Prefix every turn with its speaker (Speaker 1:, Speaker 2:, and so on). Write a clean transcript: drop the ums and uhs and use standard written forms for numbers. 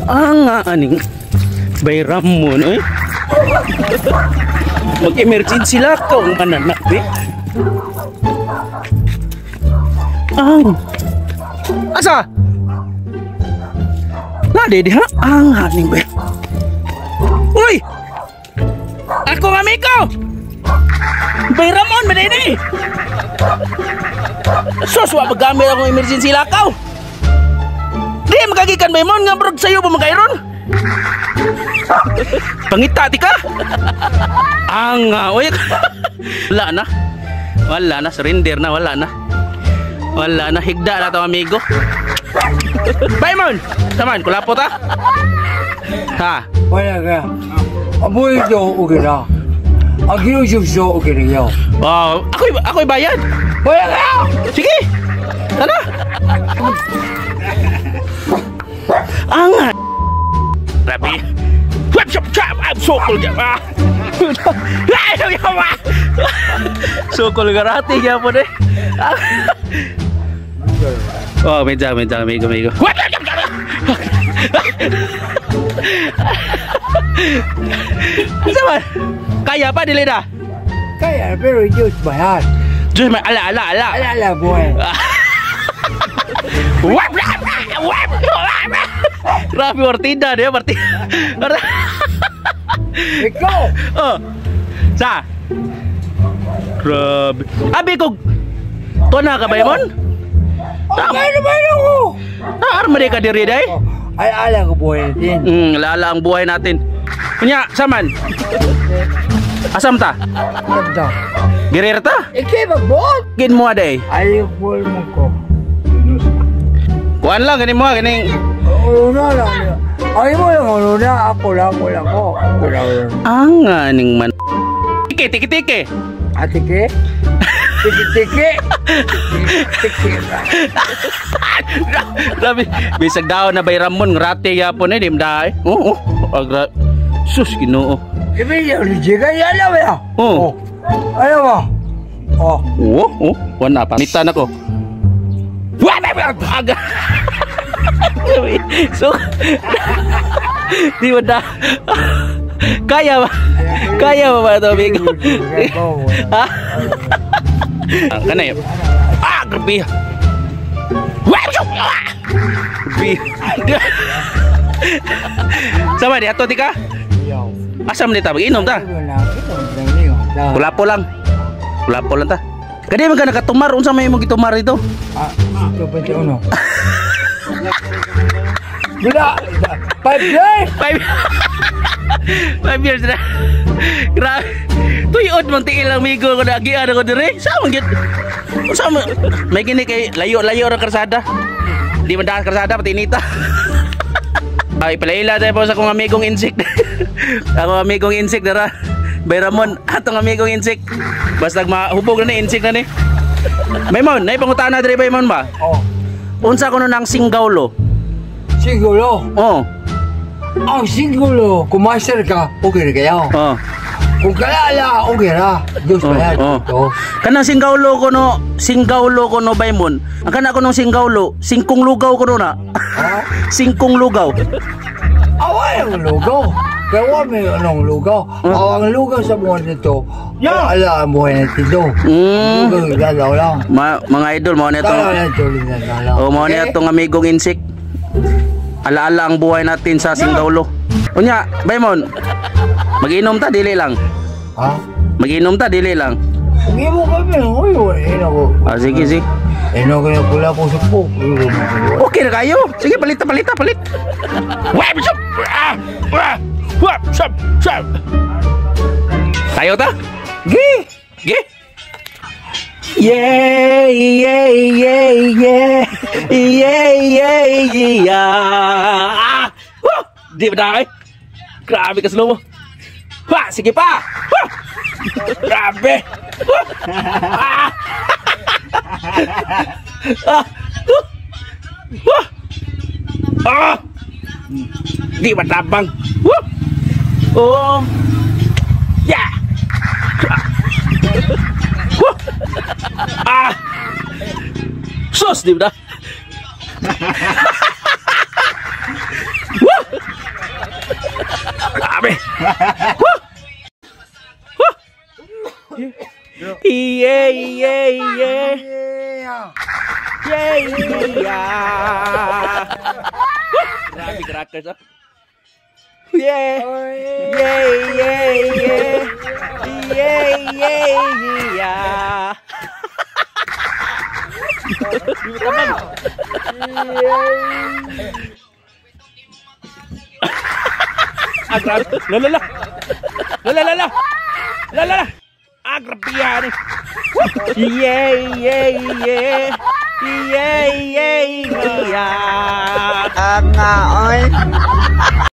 Speaker 1: Ang aning bayram mo no eh. Mag-emergency lakaw ang mananak eh. Ang asa? Na di diha ang aning bay. Uy! Ako ng amigo! Bayramon ba din eh? Sus, wa magamit akong emergency lakaw. Di makagikan baymon nga brod sayo ba magkairon? Pangita ti ka? Ang oy. Wala na. Wala na, surrender na, wala na. Wala na, higda na to amigo. Baymon, saman kulapo ta. Ha.
Speaker 2: Wala ka. Amoy do okay na. Ang so okay na yo.
Speaker 1: Oh, ako'y bayad.
Speaker 2: Wala ka.
Speaker 1: Sige. Tara. Ang grabe. Wap shop chop. I'm so cool. Ah. Sukol garati gyapon eh. Oh, medyo amigo amigo. Asa man? Kaya pa dili na?
Speaker 2: Kaya pero Diyos bayad.
Speaker 1: Diyos may ala ala ala.
Speaker 2: Ala ala boy.
Speaker 1: Wap wap wap. Grabe partida dia partida.
Speaker 2: Ikaw.
Speaker 1: Oh. Sa. Grabe. Abi ko. Tuwa na ka ba yun?
Speaker 2: Okay naman ako.
Speaker 1: Naar man ka diri day.
Speaker 2: Ay ala ko buhay natin.
Speaker 1: Ala ang buhay natin. Kunya, saman. Asam ta?
Speaker 2: Asam ta.
Speaker 1: Girir ta?
Speaker 2: Ikay magbuot.
Speaker 1: Gin mo aday.
Speaker 2: Ay buol mo ko.
Speaker 1: Kuan lang gani mo ganing.
Speaker 2: Una lang. Ay mo lang una ako lang wala ko. Ako lang.
Speaker 1: Ang aning man. Tiki tiki tiki.
Speaker 2: Atike. Tiki tiki. Tiki.
Speaker 1: Grabe, bisag daw na bay Ramon ngrate gyapon eh di mdaay. Oo. Oh, sus Ginoo.
Speaker 2: Ibi yo ya ya.
Speaker 1: Oh.
Speaker 2: Ayo ba. Oh.
Speaker 1: Oh, oh, wala pa. Mitan ako. Aga. So di ba na? Kaya ba? Kaya ba ba ito, amigo? Ha? Kanay. Ah, grabe. Grabe. Sama di ato ti ka? Asam di ta mag-inom ta? Kulapo lang. Kulapo lang ta. Kadi man ka nakatumar unsa may imong gitumar dito?
Speaker 2: Ah, 2.1. Bila 5 years.
Speaker 1: 5 years na. Grabe. Tuyod man tiil ang migo ko na agian ako dire. Sa man gyud. Unsa man may gini kay layo-layo ra karsada. Di man daan karsada pati inita. Ay palaila tayo po sa akong amigong insect. Ako amigong insect dara. Bay Ramon, atong amigong insect. Basta mahubog na ni insect na ni. Baymon, nay pangutana dire Baymon ba?
Speaker 2: Oh.
Speaker 1: Unsa kuno nang singgawlo?
Speaker 2: Singgawlo?
Speaker 1: Oh.
Speaker 2: Ang singgawlo, kung master ka, okay na kayo.
Speaker 1: Oh.
Speaker 2: Kung kalala, okay ra. Diyos
Speaker 1: oh,
Speaker 2: bayad.
Speaker 1: Oh.
Speaker 2: Oh.
Speaker 1: Kanang singgawlo ko no Baymon. Ang kana ko nung singgawlo, singkong lugaw ko no na.
Speaker 2: Ha?
Speaker 1: Singkong lugaw.
Speaker 2: Away ang lugaw. Kaya may anong lugaw.
Speaker 1: Oh.
Speaker 2: Ang lugaw sa buhay nito, ala ang buhay natin do.
Speaker 1: Mm.
Speaker 2: Lugaw, lang.
Speaker 1: Mga idol, mao na itong... Oh, mao na itong amigong insect. Alaala ang buhay natin sa singgawlo. Unya, Baymon, mag-inom ta, dili lang.
Speaker 2: Ha?
Speaker 1: Mag-inom ta, dili lang.
Speaker 2: Mag-inom kami, uy, inom ko.
Speaker 1: Ah, sige, sige.
Speaker 2: Inom ko na pula ko sa po.
Speaker 1: Okay na kayo. Sige, palit ta, palit ta, palit. Tayo ta?
Speaker 2: Gi!
Speaker 1: Gi! Yeah, yeah, yeah, yeah. Yeah, yeah, yeah. Ah! Woo! Di ba na eh? Grabe ka slow mo. Ha! Sige pa! Woo! Grabe! Woo! Ah! Ah! Woo! Woo! Ah! Di ba tabang? Woo! Oh! Yeah! Woo! Ah! Sus, di ba? Yeah. Grabe crackers, ah. Yeah. Yeah. Di mo tabang. Ah, grabe. La la la. La la la la. La la la. Ah, grabe yan eh. Yeah. Yeah.
Speaker 3: Ang nga, oy.